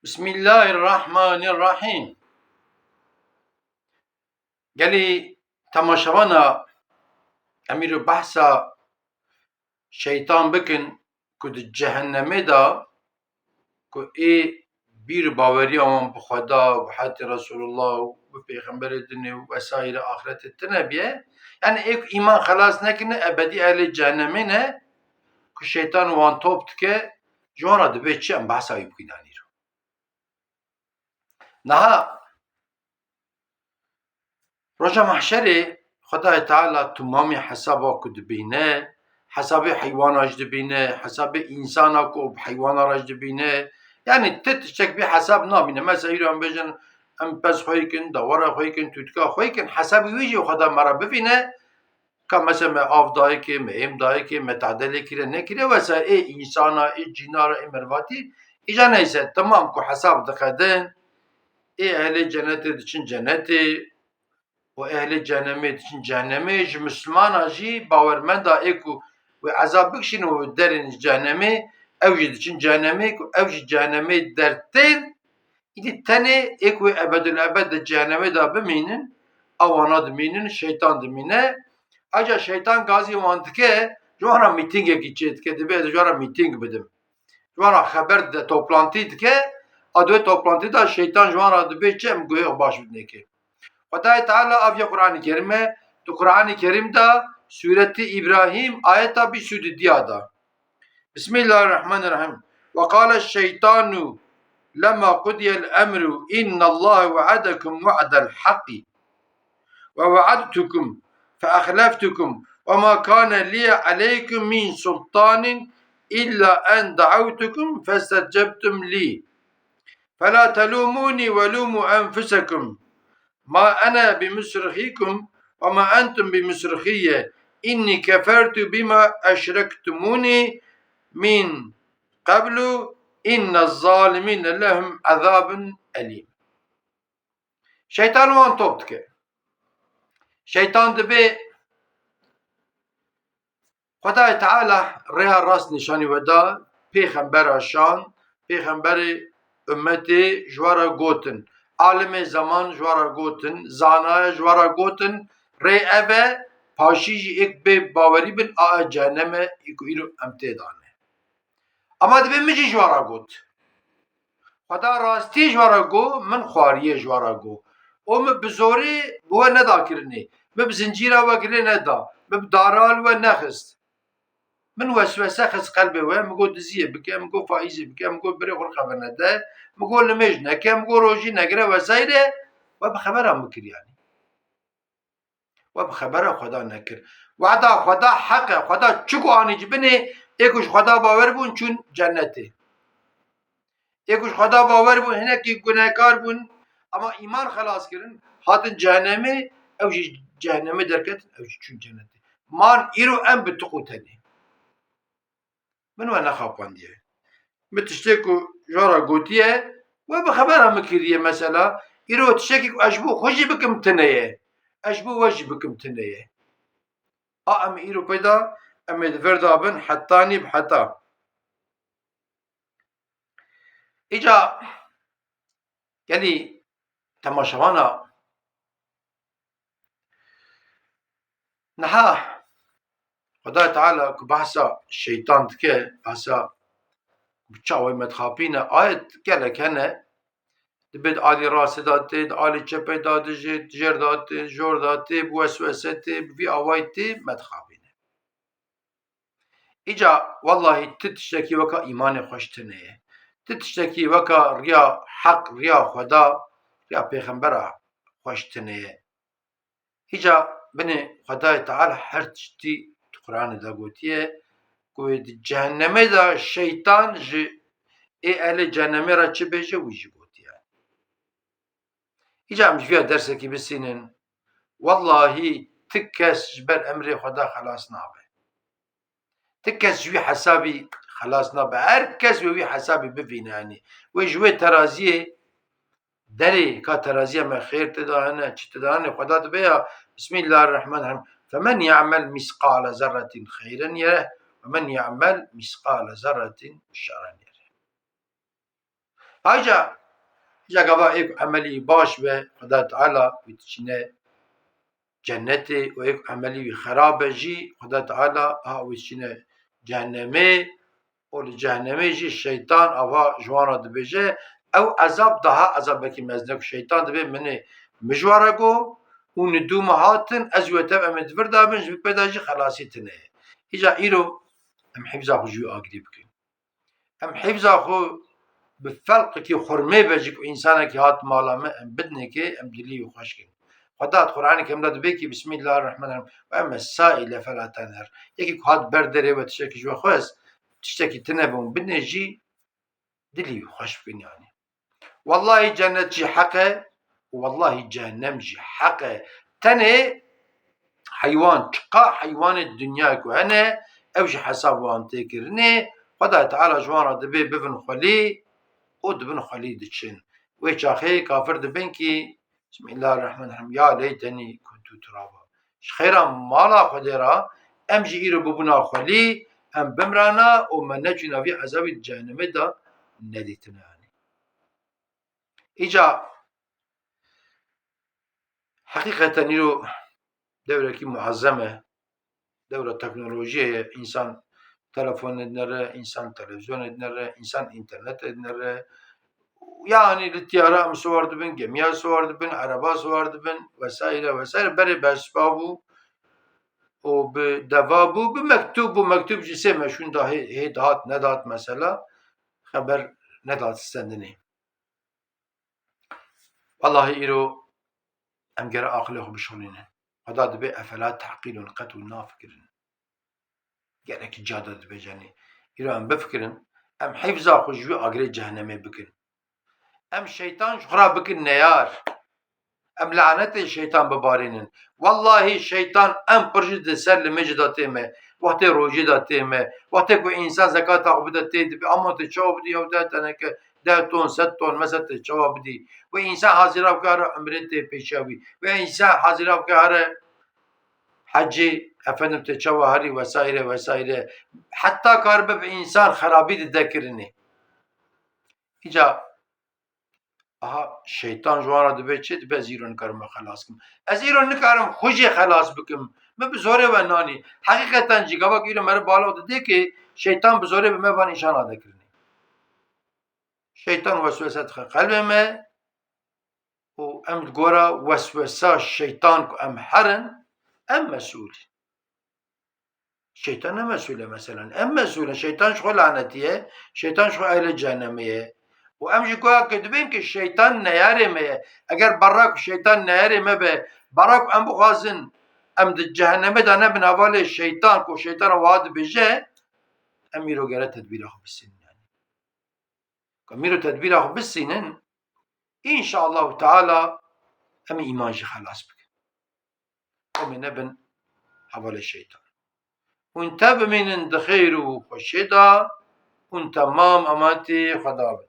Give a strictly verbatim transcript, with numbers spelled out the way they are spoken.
Bismillahirrahmanirrahîm. Gelî temaşevana em îro behsa şeytan bikin ku di cehennemê de ku ê bîr û baweriya wan bi Xweda û bi hetê Resulullah û bi pêxemberê dinê û vesaire axretê tine biye. Yani ê ku îman xelas nekirine ebedî ehlê cehennemê ne ku şeytan wan top dike, ji wan re dibê çi em behsa wî bikin anîro. Niha roja mahşerê Xwedayê Teala timamî hesaba ku dibîne, hesabê heywana jî dibîne, hesabê însana ku bi heywana re jî dibîne. Yani ti tiştek bî hesab nabîne. Mesela îro em bêjin em pez xwe yê kin, dawara xwe yê kin, tûtika xwe yê kin, hesabê wî jî Xweda me re bivîne. Ka mesela me av dayê kê, me êm dayê kê, me tade lê kire nekire, wesa ê însana, ê cîna re, ê mervatî, îca neyse, temam ku hesab diqedin, ê ehlê cenetê diçin cenetê û ehlê cehennemê diçin cehennemê, ji Mislimana jî bawermenda ê ku wê ezab bikişînin û derên ji cehennemê, ew jî diçin cehennemê, ku ew jî cehennemê dertên, Îdî tenê ê ku wê ebedul ebed di cehennemê de bimînin, a wana dimînin, şeytan dimîne. Aca şeytan gazî wan dike, ji wan re mîtingekî çê dike, dibê ez ji wan re mîting bidim. Ji wan re xeber dide, toplantî dike, a di wê toplantî de şeytan ji wan re dibê çi em guhê xwe baş bidinê kê. Xwedayê Teala aviya Qur'anê Kerîm e, di Qur'anê Kerîm de Sûretî Îbrahîm ayeta bîst û didiya de. بسم الله الرحمن الرحيم. وقال الشيطان لما قضي الأمر إن الله وعدكم وعد الحق ووعدتكم فأخلفتكم وما كان لي عليكم من سلطان إلا أن دعوتكم فاستجبتم لي فلا تلوموني ولوموا أنفسكم ما أنا بمصرخكم وما أنتم بمصرخي إني كفرت بما أشركتموني من قبل إن الظالمين لهم عذاب أليم. Şeytan wan top dike. Şeytan dibê Xwedayê Teala rêya rast nîşanî we da, pêxembera şand, pêxemberê ummetê ji we re gotin, alimê zeman ji we re gotin, zanaya ji we re gotin, rê ev e, paşî jî êk bê bawerî bin, a e cehennem e, ê ku îro em tê de ne. Ama dibê min jî ji we re got. Xweda rastiyê ji we re got, min xwariyê ji we re got. Û min bi zorê bi we neda kirinê. Min bi zincîra we girê neda. Min bi dara li we nexist. Min weswese xist qelbê we, min got diziyê bike, min got faîzê bike, min got birê xwe xeber nede, min got limêj neke, min got rojî negire vesaire, we bi xebera min kir yanî. We bi xebera Xweda nekir. Weda Xweda heq e. Xweda çi ku anî ji binê, ê ku ji Xweda bawer bûn çûn cennetê. Ê ku ji Xweda bawer bûn, hinekî gunehkar bûn, ama îman xelas kirin, hatin cehennemê, ew jî cehennemê derketin, ew jî çûn cennetê. Man îro em bi tiq û tenê. Min we nexapandiye. Min tiştê ku ji we re gotiye, we bi xebera min kiriye mesela. Îro tiştekî ku ez ji bo xwe jî bikim tune ye. Ez ji bo we jî bikim tune ye. A em îro peyda, em ê di vir de bin hetanî bi heta. Îca gelî temaşevana Niha Xwedayê Teala ku behsa şeytan dike, behsa bi çawa me dixapîne, ayet gelek hene. Dibê di alî rastê de tê, di alî çepê de dijê, di jêr de tê, jor de tê, bi weswese tê, bi vî awayî tê, me dixapîne. Îca wellahî ti tiştekî weka îmanê xwe ji tune ye. Ti tiştekî weka riya heq, riya Xweda, riya pêxembera xwe ji tune ye. Îca binê Xwedayê Teala her tiştî di Quranê de gotiye ku wê di cehennemê de şeytan ji ê ehlê cehennemê re çi bêje, wî jî gotiye. Îca em ji vîya dersekî bisînin, wellahî ti kes ji ber emrê Xweda xelas nabe. Ti kes ji wî hesabî xelas nabe. Her kes wê wî hesabî bivîne, yanî wê ji wê teraziyê derê, ka teraziya me xêr tê de hene, çi tê de hene, Xweda dibe ya, Bismillahirrahmanirrahîm. Femen ya'mel misqale zerretin xeyren yereh, ve men ya'mel misqale zerretin şerren yereh. Ayrıca, îca gava êk emelî baş be, Xweda Teala wî diçîne cennetê û êk emelî wî xerab e jî, Xweda Teala ha wî diçîne cehennemê û li cehennemê jî şeytan ava ji wan re dibêje, ew ezab daha ezabekî mezin e ku şeytan dibê min ê, min ji we re got û nidû min hatin, ez wê tev em ê di vir de bin, ji vir pê de jî xelasî tune ye. Îca îro em hîfza xwe ji wî agirî bikin. Em hîfza xwe bi felqekî xurmê be jî ku însanekî hat mala me, em bidinê kê, em dilî wî xweş kin. Xweda di Qur'anê Kerim de dibê kî, Bismillahirrahmanirrahim, "Ve emme saile fela tenher." Yekî ku hat ber derê we tiştekî ji we xwest, tiştekî tune be hûn bidinê jî, dilî wî xweş bikin yani. Wellahî cennet jî heq e û wellahî cehennem jî heq e. Tenê heywan, çiqa heywanê dinyayê ku hene, ew jî hesab wan tê kirinê. Xwedayê Teala ji wan re dibê bibin xwelî û dibin xwelî diçin. Wê çaxê kafir dibin kî, Bismillahirrahmanirrahim, "Ya leytenî kuntu turaba." Ji xêra mala Xwedê re em jî îro bibûna xwelî, em bimrana û me neçûna vî ezabî di cehennemê de nedîtina yanî. Îca heqîqeten îro dewrekî muezzem e. Dewra teknolojiyê ye. Însan telefonê dinere, însan televizyonê dinere, însan înternetê dinere. Yanî li tiyara em siwar dibin, gemiya siwar dibin, ereba siwar dibin vesaire vesaire. Berê bi hespa bû û bi deva bû, bi mektûb bû. Mektûb jî sê meşûn da hê, hê dihat, nedat mesela. Xeber nedat stendinê. Wellahî îro em gere aqilê xwe bişixulînin. Xweda dibê efela teqîlûn, qet hûn nafikirin. Gelekî ca de dibêjenê. Îro em bifikirin, em hîfza xwe ji wî agirê cehennemê bikin. Em şeytan ji xwe re bikin neyar. Em lanetê şeytan bibarînin. Wellahî şeytan em pir jî di ser limêjê de tê me. Wextê rojê de tê me. Wextê ku însan zekata xwe bide tê dibê. Ama tê çawa bidî ew deh teneke, deh ton, sed ton, mesela tê çawa bidî. Wê însan hazira bike here umrê tê pêşiya wî. Wê însan hazira bike here hecê, efendim tê çawa herî vesaire vesaire. Heta karibe bi însan xerabî dide kirinê. Îca aha, şeytan ji wan re dibe çi? Dibe ez îro nikarim me xelas kim. Ez îro nikarim xwe jê xelas bikim. Min bi zorê we nanî. Heqîqeten jî gava ku îro meriv balo didê kê, şeytan bi zorê bi me van îşana de kirinê. Şeytan weswese dixe qelbê me û em li gora weswesa şeytan ku em herin, em mesûl in. Şeytan ne mesûl e meselen? Em mesûl in. Şeytan ji xwe lanetî ye, şeytan ji xwe ehlê cehennemê ye. Û em jî goya ku dibên ku şeytan neyarê me ye. Eger berra ku şeytan neyarê me be, berra ku em bixwazin em di cehennemê de nebin hevalê şeytan, ku şeytana wiha dibêje, em îro gere tedbîra xwe bisînin yanî. Ku em îro tedbîra xwe bisînin, înşaallahu teala em îman jî xelas bikin. Em ê nebin hevalê şeytan. Hûn te bimînin di xêr û xweşiyê de, hûn temam emanetî Xweda bin.